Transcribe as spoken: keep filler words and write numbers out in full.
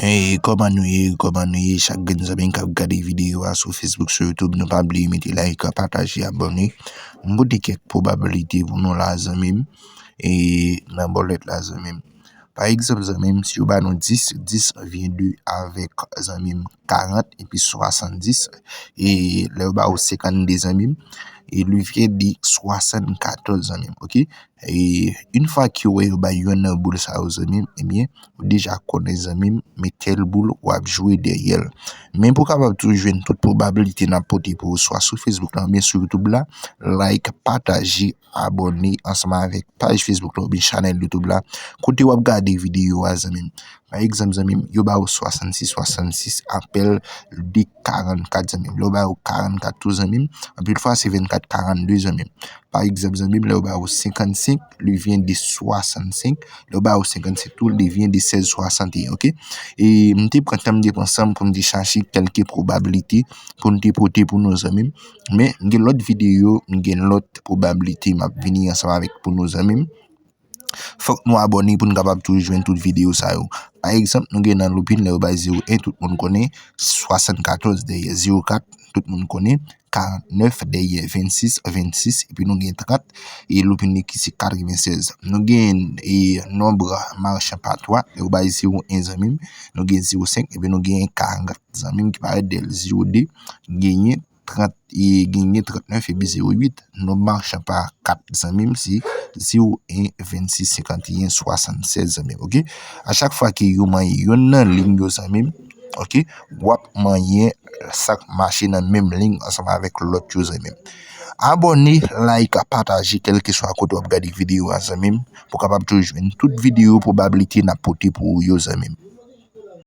Hey, kòman nou ye? Kòman nou ye? Chak grenn zanmi k ap gade videyo a sou Facebook, sou YouTube, nou pa bliye mete like, pataje, abòne. M pote kèk pwobabilite pou nou la, zanmi m. E nan bòlèt la, zanmi m. Pa egzanp, zanmi m, si yo ba nou dis, dis vyen de avèk, zanmi m, karant epi swasanndis. E lè yo ba ou senkannde, zanmi m, e li vyen de swasannkatòz, zanmi m, oke? E yon fwa ke w wè yo bay yonn nan boul sa yo, zanmi m, ebyen, ou deja konnen, zanmi m, men tèl boul w ap jwe dèyè l. Men pou w kapab toujou jwenn tout pwobabilite n ap pote pou ou, swa sou Facebook la oubyen sou YouTube la, like, pataje, abòne ansanm avèk paj Facebook la oubyen chanèl YouTube la, kote w ap gade videyo a, zanmi m. Pa egzanp, zanmi m, yo ba ou swasannsis, swasannsis apèl de karannkat, zanmi m. Lè yo ba ou karannkat tou, zanmi m, anpil fwa se vennkat karannde, zanmi m. Pa egzanp, zanmi m, lè yo ba ou senkannsenk, li vyen de swasannsenk. Lè yo ba ou senkannsenk tou, li vyen de sèz swasanteyen, oke? E m te pran tan, m te pran san m pou m te chache kèlke pwobabilite pou m te pote pou nou, zanmi m. Men, m gen lòt videyo, m gen lòt pwobabilite m ap vini ansanm avèk pou nou, zanmi m. Fòk nou abòne pou n kapab toujou jwenn tout videyo sa yo. Pa egzanp, nou gen nan loupin, lè yo bay zewo en, tout moun konnen, swasannkatòz dèyè, zewo kat, tout moun konnen, karantnèf dèyè, vennsis, vennsis, epi nou gen trant, e loupin li ki se katrevennsèz. Nou gen, e, nonb machan pa twa, lè yo bay zewo en, zanmi m, nou gen zewo senk, epi nou gen karant, zanmi m, ki parèt dèyè l, zewo de, genyen trant, e genyen trantnèf epi zewo uit. Nonb machan pa kat, zanmi m, se zewo en, vennsis, senkanteyen, swasannsèz, zanmi m, oke? A chak fwa ke yo manyen yonn nan liy yo, zanmi m, oke, w ap manyen sa k mache nan menm liy ansanm avèk lòt yo, zanmi m. Abòne, like, pataje, kèlkeswa kote w ap gade videyo a, zanmi m, pou w kapab toujou jwenn tout videyo pwobabilite n ap pote pou ou yo, zanmi m.